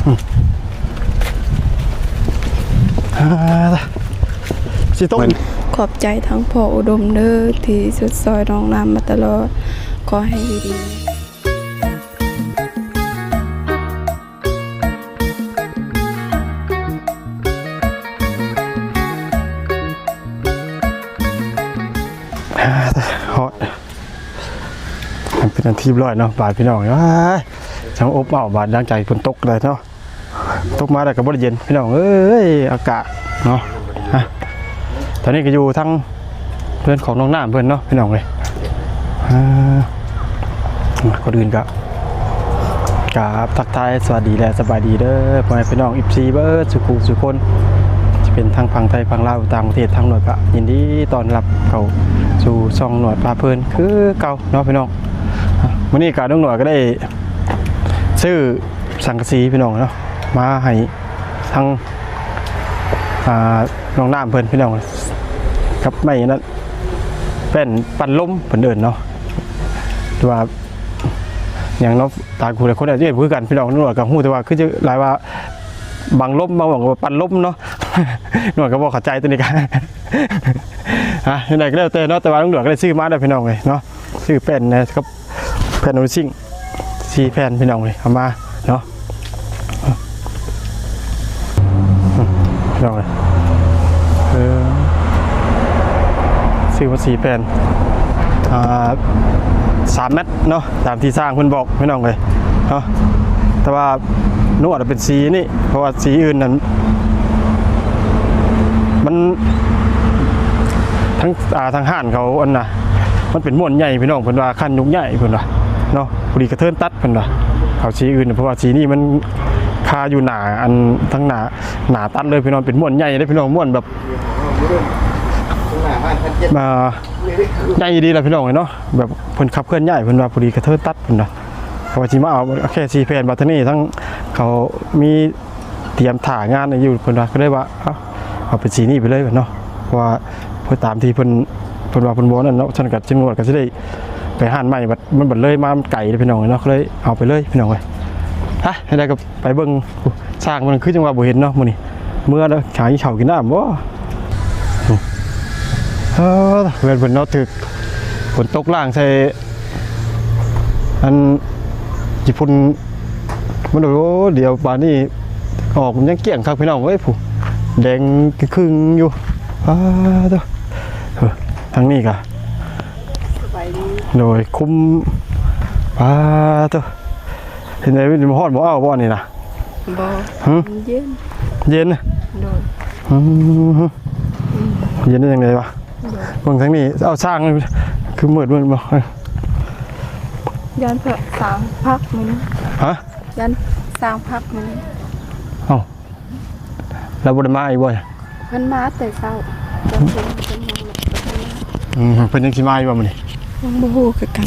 ອາ ຊິຕົກ. ຂອບໃຈທາງພໍ່ອຸດົມເດີ ທີ່ຊຸດຊ່ອຍນ້ອງນ້ຳມາຕະຫຼອດ. ຂໍໃຫ້ຢູ່ດີ ອາ ຮອດ ມັນເປັນອັນທີ່ຮຽບຮ້ອຍເນາະ ບາດພີ່ນ້ອງເອີຍ. ຈັ່ງອົບເອົາບາດ ຫຼັງຈາກຝົນຕົກແລ້ວເນາະ ຕົກມາແລ້ວກໍບໍ່ໄດ້ເຢັນພີ່ນ້ອງເອີຍ ອາກາດເນາະ. ອາ ຕອນນີ້ກໍຢູ່ທາງເຮືອນຂອງນ້ອງນ້ຳເພິ່ນເນາະ ພີ່ນ້ອງເອີຍ. ອາ ກ່ອນອື່ນກໍ ກາບທັກທາຍສະຫວັດດີ ແລະ ສະບາຍດີເດີ ພໍ່ແມ່ພີ່ນ້ອງ ເອັຟຊີ ເບິດສູ່ຜູ້ສູ່ຄົນ ຈະເປັນທັງຝັ່ງໄທ ຝັ່ງລາວ ຕ່າງປະເທດ ທາງໜວດ ກໍຍິນດີຕ້ອນຮັບເຂົ້າສູ່ຊ່ອງໜວດພາເພີນຄືເກົ່າເນາະ ພີ່ນ້ອງ. ອາ ມື້ນີ້ກະນ້ອງໜວດກໍໄດ້ຊື້ສັງກະສີພີ່ນ້ອງເນາະ ມາໃຫ້ທັງ ອ່າ ນ້ອງນ້ຳເພິ່ນພີ່ນ້ອງ ກັບໄມ້ນັ້ນ ແປ້ນປັ່ນລົມເພິ່ນເອີ້ນເນາະ ຫຼືວ່າຫຍັງເນາະ ຕ່າງຜູ້ຕ່າງຄົນອາດຈະເອີ້ນບໍ່ຄືກັນພີ່ນ້ອງ. ນ້ອງໜວດກໍຮູ້ແຕ່ວ່າຄືຈະຫຼາຍວ່າບັງລົມ ບາງບ່ອນກໍວ່າປັ່ນລົມເນາະ ນ້ອງໜວດກໍບໍ່ເຂົ້າໃຈຕົວນີ້ກະ ອ່າ ຈັ່ງໃດກໍແລ້ວແຕ່ເນາະ ແຕ່ວ່ານ້ອງໜວດກໍໄດ້ຊື້ມາແລ້ວພີ່ນ້ອງເອີຍເນາະ ຊື້ແປ້ນນະ ກັບແຜ່ນໂອເລຊິງ ສີ່ແຜ່ນພີ່ນ້ອງເອີຍ ເອົາມາເນາະ ພີ່ນ້ອງເອີຍ. ເອີ ຊື້ມາສີ່ແຜ່ນ ອ່າ ສາມແມັດເນາະ ຕາມທີ່ຊ່າງເພິ່ນບອກພີ່ນ້ອງເອີຍເນາະ. ແຕ່ວ່ານວດເປັນສີນີ້ ເພາະວ່າສີອື່ນນັ້ນ ມັນ ທາງ ອ່າ ທາງຮ້ານເຂົາອັນນະ ມັນເປັນມ້ວນໃຫຍ່ພີ່ນ້ອງ ເພິ່ນວ່າຄັນຍຸກໃຫຍ່ເພິ່ນວ່າເນາະ ພໍດີກະເທີນຕັດເພິ່ນວ່າ ເອົາສີອື່ນ ເພາະວ່າສີນີ້ມັນຄາຢູ່ໜ້າ ອັນທາງໜ້າ ໜ້າຕັດເລີຍພີ່ນ້ອງ. ເປັນມ້ວນໃຫຍ່ເດ້ພີ່ນ້ອງ ມ້ວນແບບ ອ່າ ໃຫຍ່ດີລະພີ່ນ້ອງເອີຍເນາະ ແບບເພິ່ນຂັບເຄື່ອນຍ້າຍເພິ່ນວ່າ ພໍດີກະເທີນຕັດເພິ່ນວ່າ ເພາະວ່າຊິມາເອົາແຄ່ສີ່ແຜ່ນ ບັດທີນີ້ທາງເຂົາມີ ຕຽມຖ້າງານຢູ່ ເພິ່ນວ່າ ກໍເລີຍວ່າ ເອົາ ເອົາເປັນສີນີ້ໄປເລີຍເນາະ ເພາະວ່າ ເພາະຕາມທີ່ເພິ່ນ ເພິ່ນວ່າເພິ່ນບໍ່ນັ້ນເນາະ. ຊັ້ນກໍ ຈັ່ງວ່າກໍຊິໄດ້ໄປຮ້ານໃໝ່ ບັດມັນບັດເລີຍມາ ມັນໄກເດ້ພີ່ນ້ອງເອີຍເນາະ ກໍເລີຍເອົາໄປເລີຍພີ່ນ້ອງເອີຍ. ຮະ ຈັ່ງໃດກໍໄປເບິ່ງ ຊ່າງມັນຄືຈັ່ງວ່າບໍ່ເຫັນເນາະມື້ນີ້ ເມືອແລ້ວຫາກິນເຂົ້າກິນນ້ຳບໍ່. ເອີ ເຮືອນເພິ່ນເນາະ ຖືກຝົນຕົກລ້າງໃສ່ ອັນ ຂີ້ຝຸ່ນ ມັນ ໂອ້ ດຽວບາດນີ້ອອກ ມັນຍັງກ້ຽງຄັກພີ່ນ້ອງເອີຍ ຜູ້ ແດງຄຶ່ງໆຢູ່. ປາໂຕ ເອີ ທາງນີ້ກະ ສະບາຍດີ ໂດຍ ຄຸມ ປາໂຕ ເຮັດໃດ ມັນຮ້ອນບໍ່ເອົາບໍ່ນີ້ນະ? ບໍ່ ຫຶ ມັນເຢັນ ເຢັນ ໂດຍ ອືມ ເຢັນໄດ້ຈັ່ງໃດວະ? ໂດຍ ເບິ່ງທາງນີ້ ເອົາ ຊ່າງ ຄືມືດ ມືດບໍ່? ຢ້ານເພິ່ນສ້າງຜັກມື້ນີ້ ຮະ? ຢ້ານສ້າງຜັກມື້ນີ້ ເອົ້າ ລາວບໍ່ໄດ້ມາອີກບໍ່? ເພິ່ນມາແຕ່ເຊົ້າ ຕອນເພິ່ນ ເພິ່ນມາແລ້ວ ເພິ່ນມາ ອືມ ເພິ່ນຍັງຊິມາຢູ່ບໍ່ມື້ນີ້? ຍັງບໍ່ຮູ້ຄືກັນ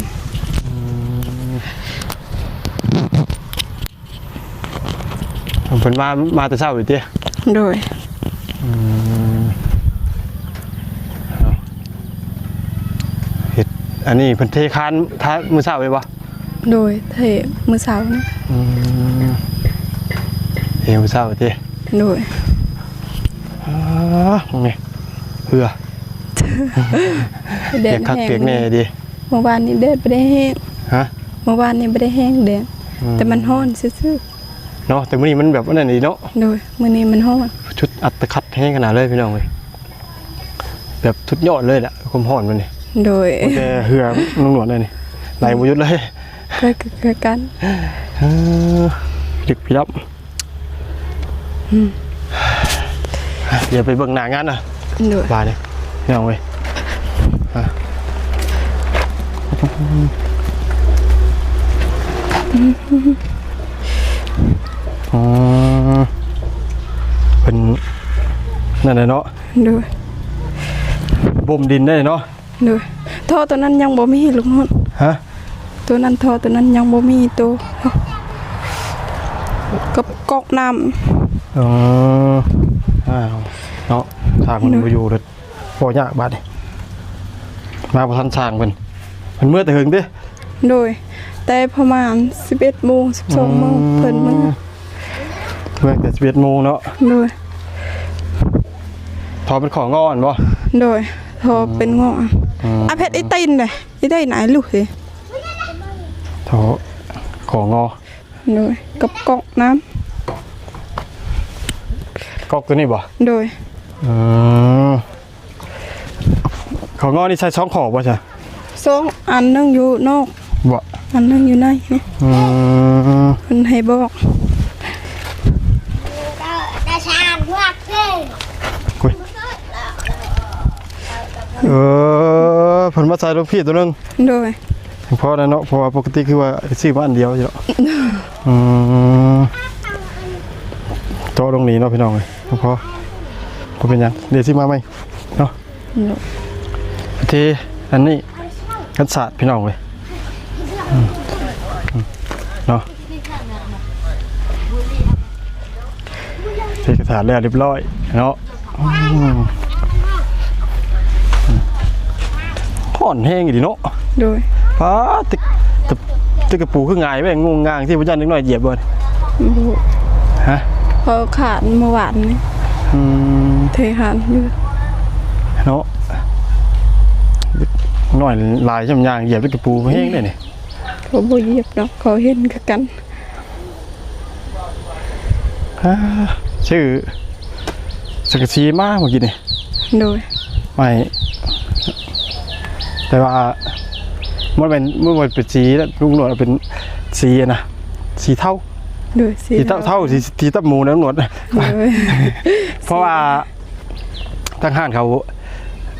ອືມ. ເພິ່ນມາ ມາແຕ່ເຊົ້າຢູ່ຕິ? ໂດຍ ອືມ ເຮັດ ອັນນີ້ເພິ່ນເທຄານຖ້າມື້ເຊົ້າເລີຍບໍ່? ໂດຍ ເທມື້ເຊົ້ານີ້ ອືມ ເທມື້ເຊົ້າຕິ? ໂດຍ ອາ ນີ້ເຫື່ອ ແດດ ປຽກຄັກ ແຮງ ປຽກແນ່ຕິ? ມື້ວານນີ້ແດດບໍ່ໄດ້ແຮງ ຮະ? ມື້ວານນີ້ບໍ່ໄດ້ແຮງແດດ ອືມ ແຕ່ມັນຮ້ອນຊື່ໆ ເນາະ ແຕ່ມື້ນີ້ມັນແບບອັນນັ້ນອີກເນາະ ໂດຍ ມື້ນີ້ມັນຮ້ອນ ຊຸດອັດຕະຂັດແຮງຂະໜາດເລີຍພີ່ນ້ອງເອີຍ ແບບສຸດຍອດເລີຍລະ ຄວາມຮ້ອນມັນນີ້ ໂດຍ ໂອ້ ແຕ່ເຫື່ອໜວດໆເລີຍນີ້ ໄຫຼບໍ່ຢຸດເລີຍ ເກີດ ເກີດ ເກີດກັນ ເອີ ດຶກພີ່ນ້ອງ ອືມ ດຽວໄປເບິ່ງໜ້າງານນະ ໂດຍ ບາດນີ້ ພີ່ນ້ອງເອີຍ ອາ ອືມ ເພິ່ນນັ້ນແຫຼະເນາະ ໂດຍ ບົ່ມດິນໄດ້ເນາະ ໂດຍ ທໍ່ຕົວນັ້ນຍັງບໍ່ມີ ລຸງຮອດ ຮະ? ຕົວນັ້ນ ທໍ່ຕົວນັ້ນຍັງບໍ່ມີໂຕ ກັບກອກນ້ຳ ອໍ ອ້າວ ເນາະ ຖ້າເພິ່ນ ໂດຍ ບໍ່ຢູ່ເລີຍ ບໍ່ຍາກບາດນີ້ ມາບໍ່ທັນຊ່າງເພິ່ນ ເພິ່ນເມືອແຕ່ເຫິງເດ້ ໂດຍ ແຕ່ປະມານສິບເອັດໂມງ ສິບສອງໂມງ ອືມ ເພິ່ນເມືອ ເມື່ອແຕ່ສິບເອັດໂມງເນາະ. ໂດຍ. ທໍ່ເປັນຂໍ້ງໍຫັ້ນບໍ່? ໂດຍ. ທໍ່ເປັນງໍ. ອືມ. ອາ ເພັດອີຕີນເດ້ ອີໄດ້ນາຍລູກເອີຍ. ທໍ່ ຂໍ້ງໍ. ໂດຍ. ກັບກອກນ້ຳ. ກອກຕົວນີ້ບໍ່? ໂດຍ. ອືມ. ຂໍ້ງໍນີ້ໃສ່ສອງຂໍ້ບໍ່ຊະ? ສອງ ອັນໜຶ່ງຢູ່ນອກ. ບໍ່? ອັນໜຶ່ງຢູ່ໃນນີ້. ອືມ. ເພິ່ນໃຫ້ບອກ. ອຸ້ຍ. ເອີ ເພິ່ນມາໃສ່ລູກພີ້ຕົວໜຶ່ງ. ໂດຍ. ພໍແລ້ວເນາະ ເພາະວ່າປົກກະຕິຄືວ່າຊື້ມາອັນດຽວຢູ່ເນາະ. ອືມ. ເຈາະລົງນີ້ເນາະ ພີ່ນ້ອງເອີຍ. ພໍ ບໍ່ເປັນຫຍັງ ດຽວຊິມາໃໝ່ເນາະ. ໂດຍ. ທີ່ອັນນີ້ກັນສາດ ພີ່ນ້ອງເອີຍ. ອືມ ເນາະ. ເທກະຖາດແລ້ວຮຽບຮ້ອຍເນາະ. ອືມ ຮ້ອນແຮງອີ່ຫຼີເນາະ. ໂດຍ. ປ້າ ຕຶກ ຕຶກ ຕຶກກະປູຄືຫງາຍແວ່ງງູງງາງ ທີ່ບໍ່ຢ້ານເດັກນ້ອຍຢຽບບໍ່? ບໍ່. ຮະ? ເຂົາຂານມື້ວານນີ້. ອືມ. ເທຫານຢູ່ເນາະ. ເດັກນ້ອຍຫຼາຍ ຊໍ້າຍ່າງຢຽບຕຶກກະປູແຮງເດ້ນີ້. ເຂົາບໍ່ຢຽບດອກ ເຂົາເຫັນຄືກັນ. ອາ ຊື້ສັງກະສີມາເມື່ອກີ້ນີ້. ໂດຍ. ໄມ້ ແຕ່ວ່າມັນແມ່ນ ມັນບໍ່ເປັນສີນະ ລຸງໜວດເອົາເປັນສີນະ ສີເທົາ. ໂດຍ. ສີ ສີເທົາ ເທົາ ເທົາ ສີ ສີຕັບໝູນະ ລຸງໜວດ. ໂດຍ. ເພາະວ່າທາງຮ້ານເຂົາ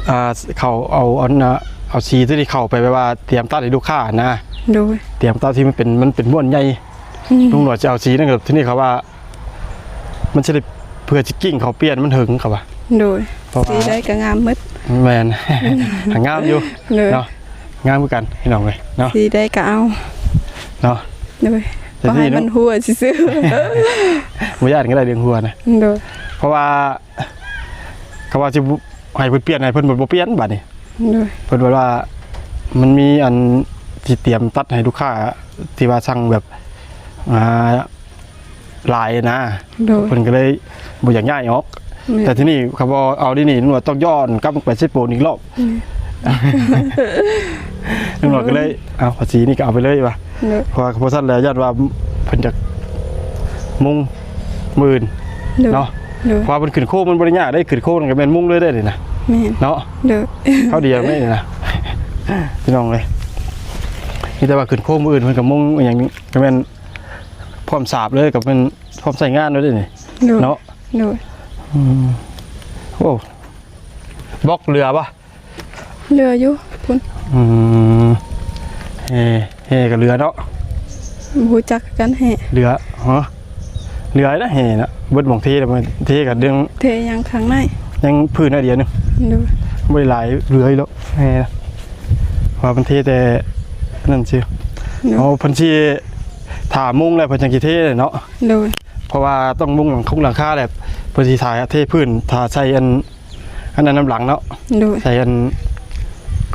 ອ່າ ເຂົາເອົາອັນນະ ເອົາສີຕົວນີ້ເຂົ້າໄປແບບວ່າຕຽມຕັດໃຫ້ລູກຄ້ານະ. ໂດຍ. ຕຽມຕັດທີ່ມັນເປັນ ມັນເປັນມ້ວນໃຫຍ່. ອືມ. ລຸງໜວດຊິເອົາສີນັ້ນ ກໍທີນີ້ເຂົາວ່າ ມັນຊິໄດ້ ເພື່ອຊິກິ້ງເຂົ້າປ່ຽນມັນເຫິງ ເຂົາວ່າ. ໂດຍ. ເພາະວ່າ ສີໃດກໍງາມໝົດ. ແມ່ນ. ອືມ. ກໍງາມຢູ່. ໂດຍ. ເນາະ ງາມຄືກັນ ພີ່ນ້ອງເອີຍເນາະ. ສີໃດກໍເອົາເນາະ. ໂດຍ. ແຕ່ ບໍ່ໃຫ້ມັນຮົ່ວຊື່ໆ ບໍ່ຢ້ານກໍໄດ້ເລື່ອງຮົ່ວນະ. ໂດຍ. ເພາະວ່າ ກໍວ່າຊິໃຫ້ເພິ່ນປ່ຽນ ໃຫ້ເພິ່ນບໍ່ປ່ຽນບາດນີ້. ໂດຍ. ເພິ່ນວ່າມັນມີອັນທີ່ຕຽມຕັດໃຫ້ລູກຄ້າທີ່ວ່າສັ່ງແບບ ອ່າ ຫຼາຍນະ. ໂດຍ. ເພິ່ນກໍເລີຍບໍ່ຢາກຍ້າຍອອກ. ແມ່ນ. ແຕ່ທີນີ້ເຂົາບໍ່ເອົາດີນີ້ ລຸງໜວດຕ້ອງຍ້ອນກັບໄປເຊໂປນອີກລອບ. ອືມ. ລຸງໜວດກໍເລີຍ ເອົາ ພາສີນີ້ກໍເອົາໄປເລີຍວ່າ. ໂດຍ. ເພາະວ່າບໍ່ຊັ້ນແລ້ວຢ້ານວ່າເພິ່ນຈະມຸງມື້ອື່ນ. ໂດຍ. ເນາະ. ໂດຍ. ເພາະວ່າເພິ່ນຂຶ້ນໂຄງມັນບໍ່ໄດ້ຍາກເດ້ ຂຶ້ນໂຄງນັ້ນກໍແມ່ນມຸງເລີຍເດ້ນີ້ນະ. ແມ່ນ. ເນາະ. ໂດຍ. ເຂົ້າດຽວນີ້ນະ ພີ່ນ້ອງເອີຍ. ມີແຕ່ວ່າຂຶ້ນໂຄງມື້ອື່ນເພິ່ນກໍມຸງອີ່ຫຍັງນີ້ ກໍແມ່ນ ພ້ອມສາບເລີຍ ກໍແມ່ນພ້ອມໃຊ້ງານເລີຍເດ້ນີ້. ໂດຍ. ເນາະ. ໂດຍ. ອືມ. ໂອ້ ບລັອກເຫຼືອບໍ່? ເຫຼືອຢູ່ພຸ້ນ. ອືມ. ແຮ່ ແຮ່ກໍເຫຼືອເນາະ. ບໍ່ຮູ້ຈັກຄືກັນແຮ່. ເຫຼືອ ຮະ? ເຫຼືອນະແຮ່ນະ ເບິດໝ່ອງເທແລ້ວ ເທກໍດຶງ ເທຍັງຂ້າງໃນ ຍັງພື້ນໜ້ອຍດຽວໜຶ່ງ. ໂດຍ. ບໍ່ໄດ້ຫຼາຍ ເຫຼືອຢູ່ດອກແຮ່ນະ ເພາະວ່າເພິ່ນເທແຕ່ນັ້ນຊື່. ໂດຍ. ເອົາ ເພິ່ນຊິຖ້າມຸງແລ້ວເພິ່ນຈັ່ງຊິເທເນາະ. ໂດຍ. ເພາະວ່າຕ້ອງມຸງຫຼັງຄົງຫຼັງຄາແຫຼະ ເພິ່ນຊິຖ້າເທພື້ນ ຖ້າໃສ່ອັນ ອັນນັ້ນນຳຫຼັງເນາະ. ໂດຍ. ໃສ່ອັນ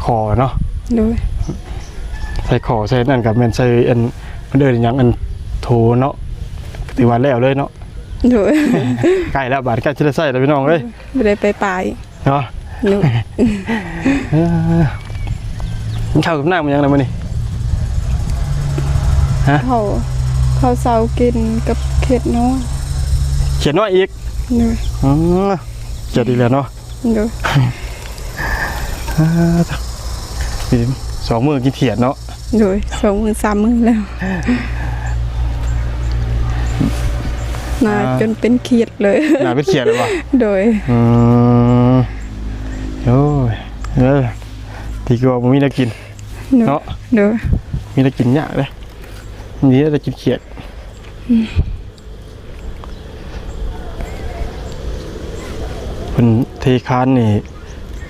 ຂໍເນາະ. ໂດຍ. ໃສ່ຂໍໃສ່ນັ້ນກໍແມ່ນໃສ່ອັນ ມັນເອີ້ນຫຍັງ ອັນໂຖເນາະ ຖືວ່າແລ້ວເລີຍເນາະ. ໂດຍ. ໃກ້ແລ້ວ ບາດໃກ້ຊິໄດ້ໃຊ້ແລ້ວ ພີ່ນ້ອງເອີຍ. ບໍ່ໄດ້ໄປປາຍ ເນາະ. ໂດຍ. ເອີ ກິນເຂົ້າກັບນ້ຳຫຍັງນະມື້ນີ້? ຮະ? ເຂົ້າ ເຂົ້າເຊົ້າກິນກັບຂຽດນ້ອຍ. ຂຽດນ້ອຍອີກ? ໂດຍ. ອືມ ຂຽດອີກແລ້ວເນາະ. ໂດຍ. ອ່າ ສອງມື້ກິນຂຽດເນາະ. ໂດຍ. ສອງມື້ສາມມື້ແລ້ວ ໜ້າ ອ່າ ຈົນເປັນຂຽດເລີຍ. ໜ້າເປັນຂຽດເລີຍບໍ່? ໂດຍ. ອືມ ໂອ້ຍ ເອີ ດີກວ່າບໍ່ມີແນວກິນ ໂດຍ ເນາະ. ໂດຍ. ມີແນວກິນຍາກເດ້ ດີແຕ່ກິນຂຽດ. ອືມ. ເພິ່ນເທຄານນີ້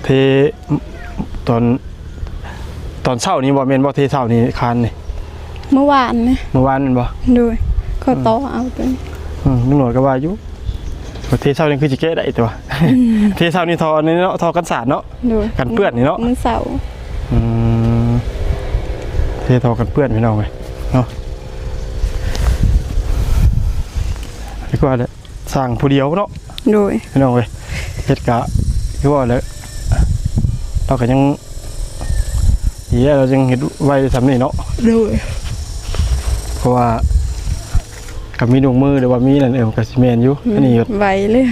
ເທຕອນ ຕອນເຊົ້ານີ້ບໍ່ແມ່ນບໍ່? ເທເຊົ້ານີ້ຄານນີ້ ມື້ວານນີ້. ມື້ວານແມ່ນບໍ່? ໂດຍ. ເຂົາ ອືມ ຕໍ່ເອົາຕົວນີ້. ອືມ ລຸງໜວດກໍວ່າຢູ່ ເທເຊົ້ານີ້ຄືຊິແກ້ໄດ້ຕົວະ. ອືມ ເທເຊົ້ານີ້ທໍ່ອັນນີ້ເນາະ ທໍ່ກັນສາດເນາະ. ໂດຍ. ກັນເປື້ອນນີ້ເນາະ ມື້ເຊົ້າ. ອືມ ເທທໍ່ກັນເປື້ອນ ພີ່ນ້ອງເອີຍເນາະ. ແລ້ວ ວ່າແຫຼະ ສ້າງຜູ້ດຽວເນາະ ໂດຍ ພີ່ນ້ອງເອີຍ ເຮັດກະຄືວ່າແຫຼະ ລາວກໍຍັງ ດີແລ້ວ ລາວຍັງເຮັດໄວສ່ຳນີ້ເນາະ ໂດຍ ເພາະວ່າກໍມີລູກມື ຫຼືວ່າມີນັ້ນ ເອີ ມັນກໍຊິແມ່ນຢູ່ ອືມ ອັນນີ້ກໍໄວເລີຍ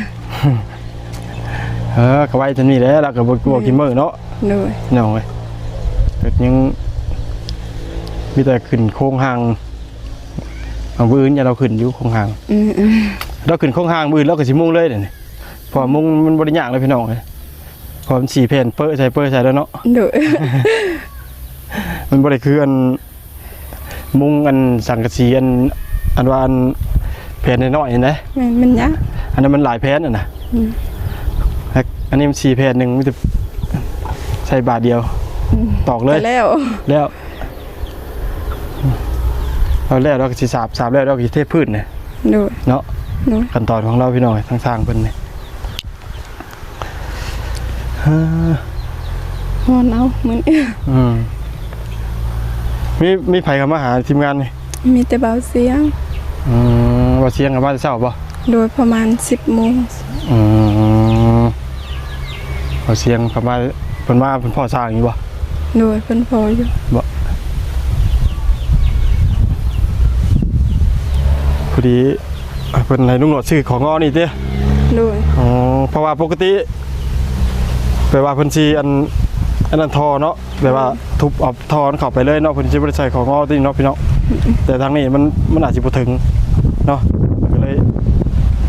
ເອີ ກໍໄວສ່ຳນີ້ແຫຼະ ລາວກໍບໍ່ ບໍ່ກິນມື້ເນາະ ໂດຍ ພີ່ນ້ອງເອີຍ ກໍຍັງມີແຕ່ຂຶ້ນໂຄງຮ່າງ ມື້ອື່ນຍາມລາວຂຶ້ນຢູ່ໂຄງຮ່າງ ອືມໆ ລາວຂຶ້ນໂຄງຮ່າງມື້ອື່ນລາວກໍຊິມຸງເລີຍເດນີ້ ເພາະວ່າມຸງມັນບໍ່ໄດ້ຍາກເລີຍພີ່ນ້ອງເອີຍ ເພາະມັນສີ່ແຜ່ນ ເປີະໃສ່ ເປີະໃສ່ແລ້ວເນາະ ໂດຍ ມັນບໍ່ໄດ້ຄືອັນ ມຸງອັນສັງກະສີ ອັນ ອັນວ່າອັນແຜ່ນນ້ອຍໆຫັ້ນນະ ແມ່ນ ມັນຍາກ ອັນນັ້ນມັນຫຼາຍແຜ່ນຫັ້ນນະ ອືມ ແລະ ອັນນີ້ມັນສີ່ແຜ່ນ ໜຶ່ງມີແຕ່ໃສ່ບາດດຽວ ອືມ ຕອກເລີຍ ກໍແລ້ວ ແລ້ວ ເອົາແລ້ວ ລາວກໍຊິສາບ ສາບແລ້ວ ລາວກໍຊິເທພື້ນນະ ໂດຍ ເນາະ ໂດຍ ຂັ້ນຕອນຂອງລາວ ພີ່ນ້ອງ ທາງຊ່າງເພິ່ນນີ້ ຮອນເອົາມື້ນີ້ ອືມ ມີ ມີໃຜເຂົ້າມາຫາທີມງານນີ້? ມີແຕ່ບ່າວຊຽງ ອືມ ບ່າວຊຽງເຂົ້າມາແຕ່ເຊົ້າບໍ່? ໂດຍ ປະມານສິບໂມງ ອືມ ບ່າວຊຽງເຂົ້າມາ ເພິ່ນມາ ເພິ່ນພໍ້ຊ່າງຢູ່ບໍ່? ໂດຍ ເພິ່ນພໍ້ຢູ່ ບໍ່ ພໍດີ ເພິ່ນໃຫ້ລຸງໜວດຊື້ຂອງງໍນີ້ຕິ? ໂດຍ ອໍ ເພາະວ່າປົກກະຕິ ແບບວ່າເພິ່ນຊິອັນ ອັນນັ້ນທໍ່ເນາະ ແບບວ່າ ອືມ ທຸບເອົາທໍ່ມັນເຂົ້າໄປເລີຍເນາະ ເພິ່ນຊິບໍ່ໄດ້ໃສ່ຂອງງໍຕິເນາະພີ່ນ້ອງ ອືມ ແຕ່ທາງນີ້ມັນ ມັນອາດຊິບໍ່ເຖິງເນາະ ກໍເລີຍ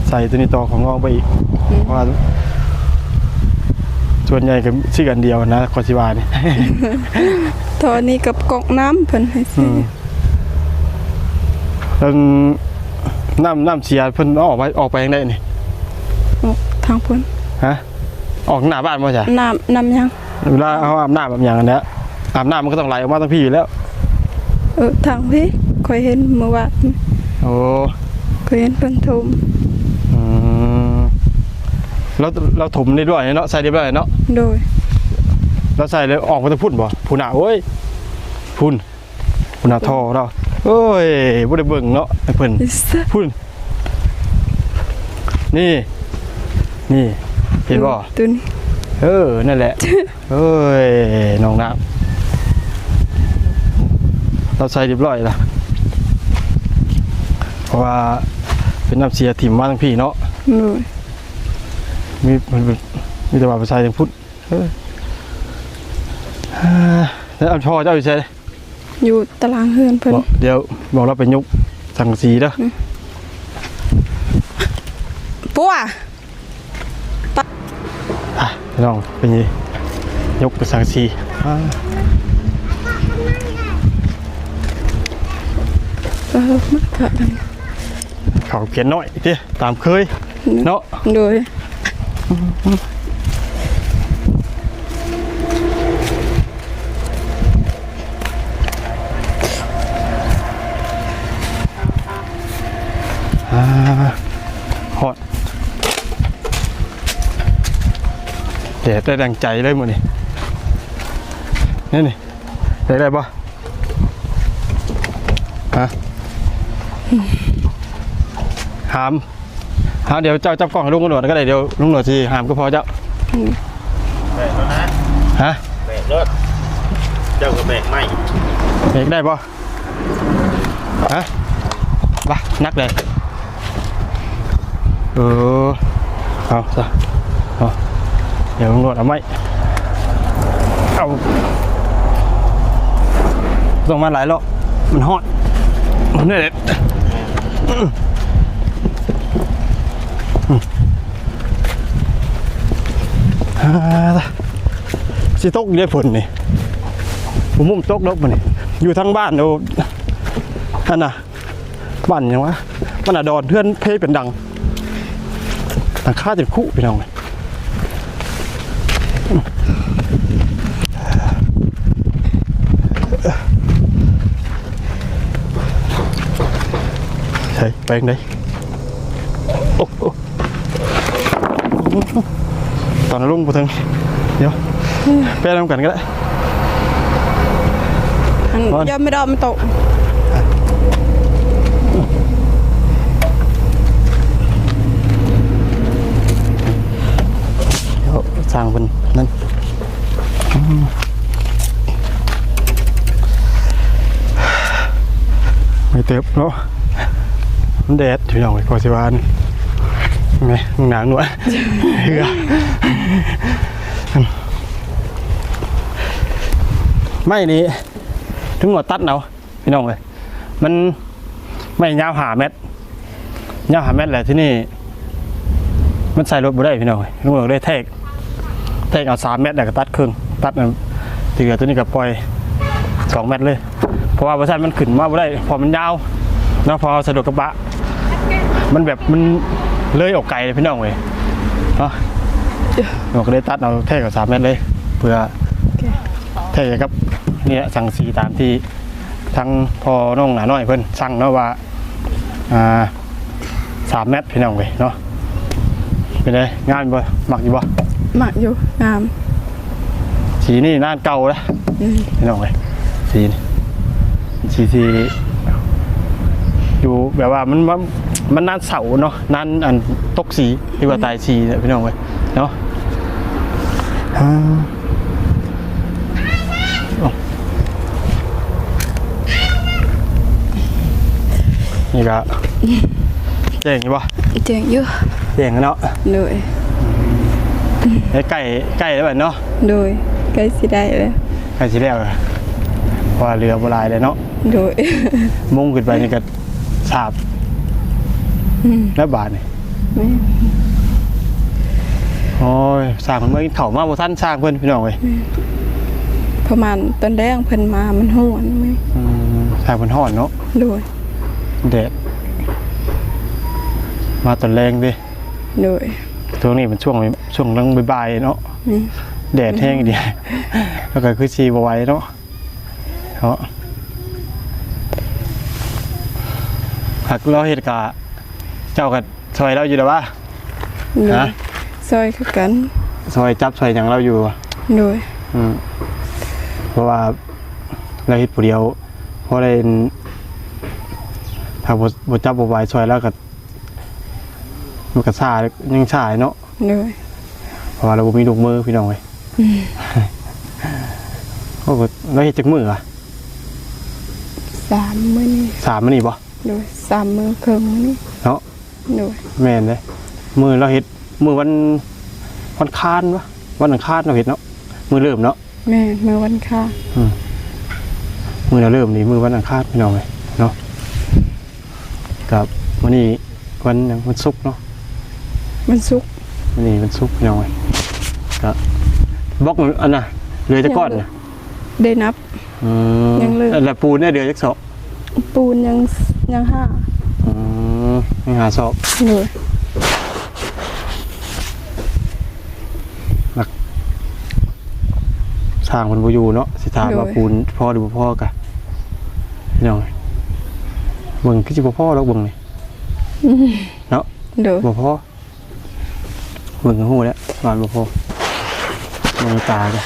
ໃສ່ຕົວນີ້ຕໍ່ຂອງງໍໄປອີກ ອືມ ເພາະວ່າສ່ວນໃຫຍ່ກໍຊື້ອັນດຽວນະ ຂ້ອຍຊິວ່ານີ້ ທໍ່ນີ້ກັບກອກນ້ຳເພິ່ນໃຫ້ຊື້ ອືມ ແລ້ວນ້ຳ ນ້ຳເສຍເພິ່ນເອົາອອກໄປ ອອກໄປທາງໃດນີ້? ອອກທາງພຸ້ນ ຮະ? ອອກໜ້າບ້ານບໍ່ຊະ? ນ້ຳ ນ້ຳຫຍັງ? ເວລາເຮົາອາບນ້ຳອາບຫຍັງຫັ້ນແຫຼະ ອາບນ້ຳມັນກໍຕ້ອງໄຫຼອອກມາທາງພີ້ຢູ່ແລ້ວ ເອີ ທາງພີ້ ຂ້ອຍເຫັນມື້ວານ ໂອ້ ຂ້ອຍເຫັນເພິ່ນຖົມ ອືມ ລາວ ລາວຖົມຮຽບຮ້ອຍເນາະ ໃສ່ຮຽບຮ້ອຍເນາະ ໂດຍ ລາວໃສ່ແລ້ວອອກມາແຕ່ພຸ້ນບໍ່? ພຸ້ນນະ ໂອ້ຍ ພຸ້ນ ພຸ້ນນະທໍ່ເນາະ ໂອ້ຍ ບໍ່ໄດ້ເບິ່ງເນາະ ໃຫ້ເພິ່ນ ພຸ້ນ ນີ້ ນີ້ ເຫັນບໍ່? ເອີ ເອີ ນັ້ນແຫຼະ ເອີຍ ນ້ອງນ້ຳ ລາວໃສ່ຮຽບຮ້ອຍລະ ເພາະວ່າເປັນນ້ຳເສຍຖິ້ມມາທາງພີ້ເນາະ ໂດຍ ມີ ມີແຕ່ວ່າໄປໃສ່ທາງພຸ້ນ ເອີ ແລ້ວອັນພໍ່ເຈົ້າຢູ່ໃສ? ຢູ່ຕາລາງເຮືອນເພິ່ນ ບໍ່ ດຽວບອກລາວໄປຍົກສັງກະສີເດີ ອືມ ປົວ ອ່ະ ພີ່ນ້ອງ ໄປຍົກສັງກະສີ ອ່າ ເອີ ມັນກະ ເຂົ້າຂຽນໜ້ອຍຕິ ຕາມເຄີຍ ອືມ ເນາະ ໂດຍ ອ່າ ຮອດ ແດດໄດ້ດັ່ງໃຈເລີຍມື້ນີ້ ນີ້ ນີ້ ຢາກໄດ້ບໍ່? ຮະ ຫາມ ຫາມ ດຽວເຈົ້າຈັບກ້ອງໃຫ້ລຸງໜວດກໍໄດ້ ດຽວລຸງໜວດຊິຫາມກັບພໍ່ເຈົ້າ ອືມ ແບກແລ້ວນະ ຮະ ແບກໂລດ ເຈົ້າກໍແບກໄມ້ ແບກໄດ້ບໍ່? ຮະ ວ່າໜັກເດ ເອີ ເອົາຊະ ເອົາ ດຽວລຸງໜວດເອົາໄມ້ ເອົາ ບໍ່ຕ້ອງມາຫຼາຍເລາະ ມັນຮ້ອນ ມັນແດດ ອືມ ອ່າ ຊິຕົກຢູ່ເດ້ຝົນນີ້ ບໍ່ມຸ້ມຕົກດອກມື້ນີ້ ຢູ່ທາງບ້ານ ໂອ້ ຫັ້ນນະ ບ້ານຫຍັງວະ ບ້ານອາດອນ ເຮືອນເພເປັນດັງ ຫຼັງຄາຈົນຄຸ ພີ່ນ້ອງເອີຍ ໃສ ໄປທາງໃດ? ໂອ້ ໂອ້ ຕອນລົງບໍ່ເຖິງ ດຽວ ໄປນຳກັນກໍໄດ້ ອັນ ຢ້ານໄມ່ດອກມັນຕົກ. ເຕີບເນາະ ມັນແດດ ພີ່ນ້ອງເອີຍ ກໍຊິວ່າແມ່ນາງນວດເຮືອ ໄມ້ນີ້ ຖືວ່າຕັດເອົາ ພີ່ນ້ອງເອີຍ ມັນໄມ້ຍາວຫ້າແມັດ ຍາວຫ້າແມັດແຫຼະ ທີນີ້ມັນໃສ່ລົດບໍ່ໄດ້ພີ່ນ້ອງເອີຍ ລຸງເອີກເລີຍແທກ ແທກເອົາສາມແມັດ ແລ້ວກໍຕັດເຄິ່ງ ຕັດອັນທີ່ເຫຼືອ ໂຕນີ້ກໍປ່ອຍສອງແມັດເລີຍ ເພາະວ່າບໍ່ຊັ້ນມັນຂຶ້ນມາບໍ່ໄດ້ ເພາະມັນຍາວເນາະ ເພາະເຮົາໃສ່ລົດກະບະ ມັນແບບ ມັນເລີຍອອກໄກເລີຍພີ່ນ້ອງເອີຍເນາະ ເຮົາກໍເລີຍຕັດເອົາ ແທກເອົາສາມແມັດເລີຍ ເພື່ອແທກກັບນີ້ແຫຼະ ສັງກະສີຕາມທີ່ ທາງພໍ່ນ້ອງໜ້ານ້ອຍເພິ່ນສັ່ງເນາະວ່າ ອ່າ ສາມແມັດ ພີ່ນ້ອງເອີຍເນາະ ເປັນໃດ ງາມບໍ່ ມັກຢູ່ບໍ່? ມັກຢູ່ ງາມ ສີນີ້ນານເກົ່າເດ້ ອືມ ພີ່ນ້ອງເອີຍ ສີນີ້ ສີທີ່ຢູ່ແບບວ່າມັນ ມັນ ມັນນານເຊົາເນາະ ນານອັນຕົກສີ ຫຼືວ່າຕາຍສີແຫຼະ ພີ່ນ້ອງເອີຍເນາະ ອ່າ ນີ້ກະແຈ້ງຢູ່ບໍ່? ແຈ້ງຢູ່ ແຈ້ງເນາະ ໂດຍ ໃກ້ ໃກ້ ໃກ້ແລ້ວບັດເນາະ ໂດຍ ໃກ້ຊິໄດ້ແລ້ວ ໃກ້ຊິແລ້ວ ເພາະວ່າເຫຼືອບໍ່ຫຼາຍແລ້ວເນາະ ໂດຍ ມຸງຂຶ້ນໄປນີ້ກະ ສາບ ອືມ ແລ້ວບາດນີ້ ແມ່ນ ໂອ້ຍ ຊ່າງເພິ່ນເມືອກິນເຂົ້າມາບໍ່ທັນ ຊ່າງເພິ່ນ ພີ່ນ້ອງເອີຍ ແມ່ນ ປະມານຕອນແລງເພິ່ນມາ ມັນຮ້ອນ ອືມ ຊ່າງເພິ່ນຮ້ອນເນາະ ໂດຍ ແດດ ມາຕອນແລງເດ້ ໂດຍ ຊ່ວງນີ້ເປັນຊ່ວງ ຊ່ວງຫຼັງບ່າຍໆເນາະ ແມ່ນ ແດດແຮງອີ່ຫຼີ ແລ້ວກໍຄືຊິບໍ່ໄຫວເນາະ ເນາະ ຫາກລາວເຮັດກະ ເຈົ້າກະຊ່ອຍລາວຢູ່ດອກວະ ໂດຍ ຮະ ຊ່ອຍຄືກັນ ຊ່ອຍຈັບຊ່ອຍຫຍັງລາວຢູ່ ໂດຍ ອືມ ເພາະວ່າລາວເຮັດຜູ້ດຽວ ພໍໄດ້ ຖ້າບໍ່ ບໍ່ຈັບບໍ່ບາຍຊ່ອຍລາວກະ ມັນກະຊ້າ ຍັງຊ້າເນາະ ໂດຍ ເພາະວ່າລາວບໍ່ມີລູກມື ພີ່ນ້ອງເອີຍ ອືມ ໂອ້ ລາວເຮັດຈັກມື້ວະ? ສາມມື້ນີ້ ສາມມື້ນີ້ບໍ່? ໂດຍ ສາມມື້ເຄິ່ງມື້ນີ້ເນາະ ໂດຍ ແມ່ນເດ້ ມື້ລາວເຮັດ ມື້ວັນ ວັນຄານວະ ວັນອັງຄານລາວເຮັດເນາະ ມື້ເລີ່ມເນາະ ແມ່ນ ມື້ວັນຄານ ອືມ ມື້ລາວເລີ່ມນີ້ ມື້ວັນອັງຄານ ພີ່ນ້ອງເອີຍເນາະ ກະມື້ນີ້ວັນຫຍັງ ວັນສຸກເນາະ ວັນສຸກ ມື້ນີ້ວັນສຸກ ພີ່ນ້ອງເອີຍ ກະບລັອກອັນນະ ເຫຼືອຈັກກ້ອນນະ ໄດ້ນັບ ອືມ ຍັງເລີຍ ແລ້ວປູນເດ ເຫຼືອຈັກສອບ? ປູນຍັງ ຍັງຫ້າ ອືມ ຍັງຫ້າສອບ ໂດຍ ຊ່າງເພິ່ນບໍ່ຢູ່ເນາະ ຊິຖາມວ່າ ໂດຍ ປູນພໍຫຼືບໍ່ພໍກະ ພີ່ນ້ອງ ເບິ່ງຄືຊິບໍ່ພໍດອກ ເບິ່ງນີ້ ອືມ ເນາະ ໂດຍ ບໍ່ພໍ ເບິ່ງກໍຮູ້ແລ້ວວ່າບໍ່ພໍ ເບິ່ງຕາກະ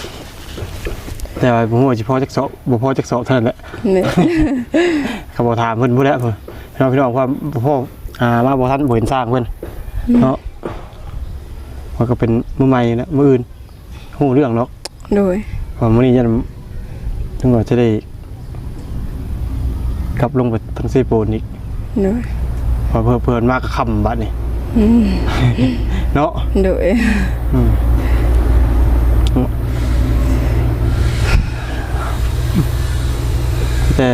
ແຕ່ວ່າບໍ່ຮູ້ວ່າຊິພໍຈັກສອບ ບໍ່ພໍຈັກສອບເທົ່ານັ້ນແຫຼະ ແມ່ນ ກໍບໍ່ຖາມເພິ່ນພຸ້ນແຫຼະ ເນາະ ພີ່ນ້ອງ ເພາະວ່າບໍ່ພໍ ອ່າ ມາບໍ່ທັນ ບໍ່ເຫັນຊ່າງເພິ່ນ ອືມ ເນາະ ເພິ່ນກໍເປັນມືໃໝ່ແຫຼະ ມື້ອື່ນ ຮູ້ເລື່ອງດອກ ໂດຍ ເພາະມື້ນີ້ຢ້ານ ເຖິງວ່າຈະໄດ້ກັບລົງໄປທາງເຊໂປນອີກ ໂດຍ ເພາະເພື່ອ ເພື່ອມາກໍຄ່ຳບາດນີ້ ອືມ ເນາະ ໂດຍ ອືມ ແຕ່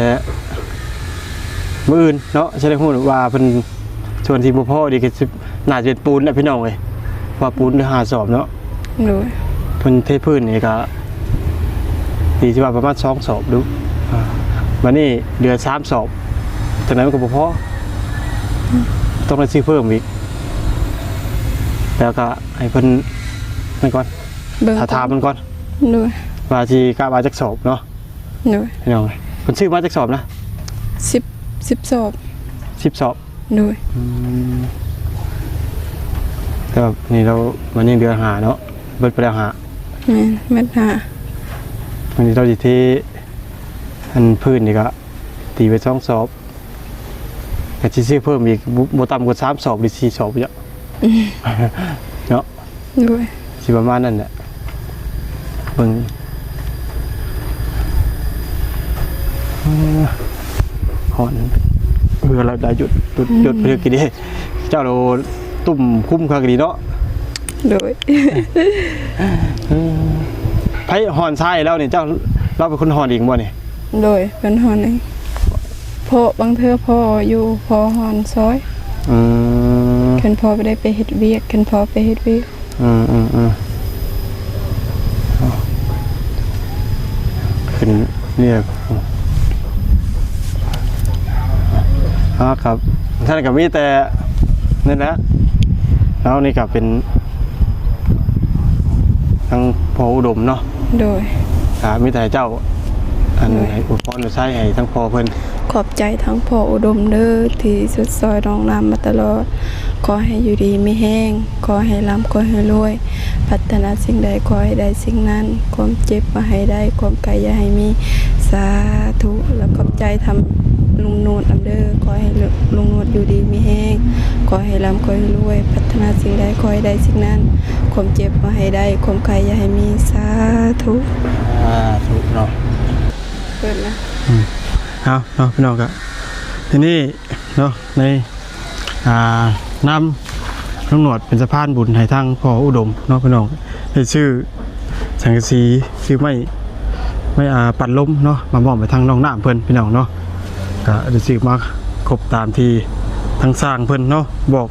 ມື້ອື່ນເນາະ ຈະໄດ້ຮູ້ວ່າເພິ່ນ ສ່ວນທີ່ບໍ່ພໍນີ້ກໍຊິ ໜ້າຈະເປັນປູນແຫຼະພີ່ນ້ອງເອີຍ ເພາະວ່າປູນເຫຼືອຫ້າສອບເນາະ ໂດຍ ເພິ່ນເທພື້ນນີ້ກໍດີທີ່ວ່າປະມານສອງສອບດູ ອ່າ ບາດນີ້ເຫຼືອສາມສອບ ຈັ່ງໃດມັນກໍບໍ່ພໍ ອືມ ຕ້ອງໄດ້ຊື້ເພີ່ມອີກ ແລ້ວກໍໃຫ້ເພິ່ນນັ້ນກ່ອນ ເບິ່ງ ຖ້າຖາມເພິ່ນກ່ອນ ໂດຍ ວ່າຊິກະວ່າຈັກສອບເນາະ ໂດຍ ພີ່ນ້ອງ ເພິ່ນຊື້ມາຈັກສອບນະ? ສິບ ສິບສອບ ສິບສອບ ໂດຍ ອືມ ແຕ່ວ່ານີ້ລາວ ມັນຍັງເດືອນຫ້າເນາະ ເບິດໄປແລ້ວຫ້າ ແມ່ນ ເບິດຫ້າ ອັນນີ້ລາວຊິເທ ອັນພື້ນນີ້ກະຕີໄປສອງສອບ ກະຊິຊື້ເພີ່ມອີກ ບໍ່ ບໍ່ຕ່ຳກວ່າສາມສອບ ຫຼື ສີ່ສອບຢູ່ ອືມ ເນາະ ໂດຍ ຊິປະມານນັ້ນແຫຼະ ເບິ່ງ ເອີ ຮ້ອນ ເພື່ອລາວໄດ້ຢຸດ ຢຸດ ອືມ ຢຸດເພື່ອກິນເດ້. ເຈົ້າໂລຕຸ້ມຄຸ້ມຄັກດີເນາະ. ໂດຍ ເອີ ໃຜຮ່ອນຊາຍແລ້ວນີ້ ເຈົ້າ ລາວເປັນຄົນຮ່ອນເອງບໍ່ນີ້? ໂດຍ ເພິ່ນຮ່ອນເອງ. ເພາະບາງເທື່ອພໍ່ຢູ່ ພໍ່ຮ່ອນຊ່ອຍ. ອືມ ຄັນພໍ່ບໍ່ໄດ້ໄປເຮັດວຽກ ຄັນພໍ່ໄປເຮັດວຽກ. ອືມ ອືມ ອືມ ຂຶ້ນນີ້ ເອົາ ຄັບ ທ່ານກໍມີແຕ່ນີ້ແຫຼະເນາະ. ນີ້ກໍເປັນທາງພໍ່ອຸດົມເນາະ. ໂດຍ ກໍມີແຕ່ເຈົ້າ ອັນ ໂດຍ ໃຫ້ອວຍພອນອວຍໄຊໃຫ້ທາງພໍ່ເພິ່ນ. ຂອບໃຈທາງພໍ່ອຸດົມເດີ ທີ່ຊຸດຊ່ອຍນ້ອງນ້ຳມາຕະຫຼອດ. ຂໍໃຫ້ຢູ່ດີມີແຮງ ຂໍໃຫ້ລ່ຳ ຂໍໃຫ້ລວຍ ປາດຖະໜາສິ່ງໃດຂໍໃຫ້ໄດ້ສິ່ງນັ້ນ ຄວາມເຈັບບໍ່ໃຫ້ໄດ້ ຄວາມໄຂ້ຢ່າໃຫ້ມີ ສາທຸ. ແລະຂອບໃຈທາງລຸງໜວດນຳເດີ ຂໍໃຫ້ລຸງໜວດຢູ່ດີມີແຮງ ຂໍໃຫ້ລ່ຳ ຂໍໃຫ້ລວຍ ປາດຖະໜາສິ່ງໃດຂໍໃຫ້ໄດ້ສິ່ງນັ້ນ ຄວາມເຈັບບໍ່ໃຫ້ໄດ້ ຄວາມໄຂ້ຢ່າໃຫ້ມີ ສາທຸ ສາທຸເນາະ. ເປີດນະ ອືມ ເອົາເນາະ ພີ່ນ້ອງ ກະ ທີນີ້ເນາະ ໃນ ອ່າ ນຳລຸງໜວດເປັນສະພານບຸນໃຫ້ທາງພໍ່ອຸດົມເນາະ ພີ່ນ້ອງ ໄດ້ຊື້ສັງກະສີ ຊື້ໄມ້ ໄມ້ ອ່າ ປັ້ນລົມເນາະ ມາມອບໃຫ້ທາງນ້ອງນ້ຳເພິ່ນ ພີ່ນ້ອງເນາະ. ກະໄດ້ຊື້ມາຄົບຕາມທີ່ທາງຊ່າງເພິ່ນເນາະ ບອກ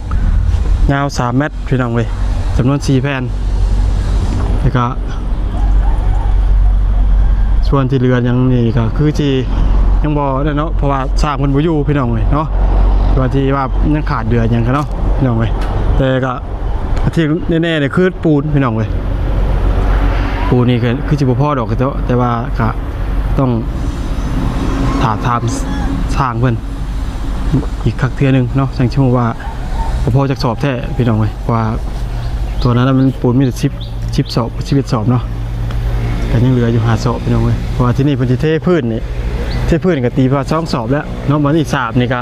ຍາວສາມແມັດ ພີ່ນ້ອງເອີຍ ຈຳນວນສີ່ແຜ່ນ. ແລ້ວກະສ່ວນທີ່ເຫຼືອຫຍັງນີ້ກະຄືຊິຍັງບໍ່ນັ້ນເນາະ ເພາະວ່າຊ່າງເພິ່ນບໍ່ຢູ່ ພີ່ນ້ອງເອີຍເນາະ. ສ່ວນທີ່ວ່າຍັງຂາດເຫຼືອຫຍັງກະເນາະ ພີ່ນ້ອງເອີຍ ແຕ່ກະທີ່ແນ່ໆນີ້ຄືປູນ ພີ່ນ້ອງເອີຍ. ປູນນີ້ກະຄືຊິບໍ່ພໍດອກ ແຕ່ວ່າກະຕ້ອງຖ້າຖາມຊ່າງເພິ່ນ ອີກຄັກເທື່ອໜຶ່ງເນາະ ຈັ່ງຊິຮູ້ວ່າບໍ່ພໍຈັກສອບແທ້ ພີ່ນ້ອງເອີຍ. ເພາະວ່າຕອນນັ້ນມັນປູນມີແຕ່ສິບ ສິບສອບ ສິບເອັດສອບເນາະ ກໍຍັງເຫຼືອຢູ່ຫ້າສອບ ພີ່ນ້ອງເອີຍ. ເພາະວ່າທີ່ນີ້ເພິ່ນຊິເທພື້ນນີ້ ເທພື້ນກໍຕີວ່າສອງສອບແລ້ວເນາະ ບັດນີ້ສາບນີ້ກໍ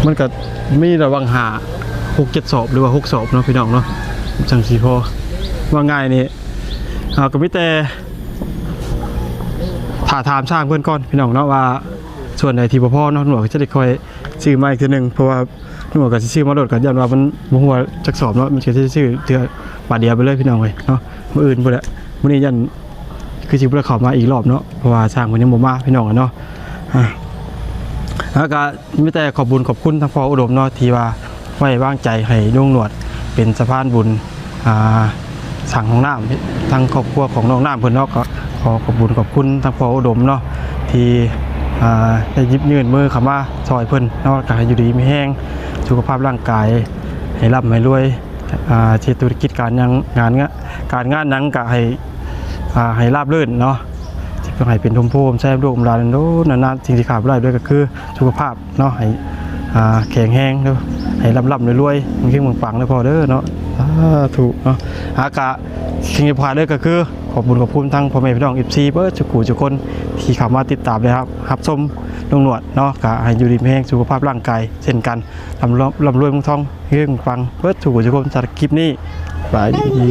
ມັນກໍມີລະຫວ່າງຫ້າ ຫົກ ເຈັດສອບ ຫຼືວ່າຫົກສອບເນາະ ພີ່ນ້ອງເນາະ ຈັ່ງຊິພໍ. ເວົ້າງ່າຍນີ້ ເຮົາກໍມີແຕ່ຖ້າຖາມຊ່າງເພິ່ນກ່ອນ ພີ່ນ້ອງເນາະ ວ່າສ່ວນໃດທີ່ບໍ່ພໍເນາະ ໜວດກໍຈະໄດ້ຄ່ອຍຊື້ມາອີກເທື່ອໜຶ່ງ ເພາະວ່າໜວດກໍຊິຊື້ມາໂລດ ກໍຢ້ານວ່າມັນບໍ່ຮູ້ວ່າຈັກສອບເນາະ ມັນກໍຊິຊື້ເທື່ອບາດດຽວໄປເລີຍ ພີ່ນ້ອງເອີຍເນາະ. ມື້ອື່ນພຸ້ນແຫຼະ ມື້ນີ້ຢ້ານຄືຊິບໍ່ໄດ້ເຂົ້າມາອີກລອບເນາະ ເພາະວ່າຊ່າງເພິ່ນຍັງບໍ່ມາ ພີ່ນ້ອງເນາະ. ອ່າ ແລ້ວກໍ ມີແຕ່ຂອບບຸນຂອບຄຸນທາງພໍ່ອຸດົມເນາະ ທີ່ວ່າໄວ້ວາງໃຈໃຫ້ລຸງໜວດເປັນສະພານບຸນ ອ່າ ສ້າງຫ້ອງນ້ຳ ທາງຄອບຄົວຂອງນ້ອງນ້ຳເພິ່ນເນາະ. ກໍຂໍຂອບບຸນຂອບຄຸນທາງພໍ່ອຸດົມເນາະ ທີ່ ອ່າ ໄດ້ຢິບຍື່ນມືເຂົ້າມາຊ່ອຍເພິ່ນເນາະ. ກໍໃຫ້ຢູ່ດີມີແຮງ ສຸຂະພາບຮ່າງກາຍໃຫ້ລ່ຳໃຫ້ລວຍ ອ່າ ເຮັດທຸລະກິດການຫຍັງ ງານ ການງານຫຍັງກໍໃຫ້ ອ່າ ໃຫ້ລາບລື່ນເນາະ ທີ່ເພິ່ນໃຫ້ເປັນຮົ່ມໂພຮົ່ມໄຊໃຫ້ລູກໃຫ້ຫຼານໂດນນານໆ. ສິ່ງທີ່ຂາດບໍ່ໄດ້ເລີຍກໍຄືສຸຂະພາບເນາະ ໃຫ້ ອ່າ ແຂງແຮງເນາະ ໃຫ້ລ່ຳໆລວຍໆ ເຮັງໆປັງໆເດີພໍ່ເດີເນາະ ສາທຸເນາະ. ອາ ກະສິ່ງທີ່ຂາດເລີຍກໍຄືຂອບບຸນຂອບຄຸນທັງພໍ່ແມ່ພີ່ນ້ອງ ເອັຟຊີ ເບິດທຸກຜູ້ທຸກຄົນທີ່ເຂົ້າມາຕິດຕາມ ແລະ ຮັບ ຮັບຊົມລຸງໜວດເນາະ. ກະໃຫ້ຢູ່ດີມີແຮງ ສຸຂະພາບຮ່າງກາຍເຊັ່ນກັນ ລ່ຳລວຍ ລ່ຳລວຍເງິນທອງ ເຮັງໆປັງໆເບິດທຸກຜູ້ທຸກຄົນ. ສຳລັບຄລິບນີ້ ສະບາຍດີ.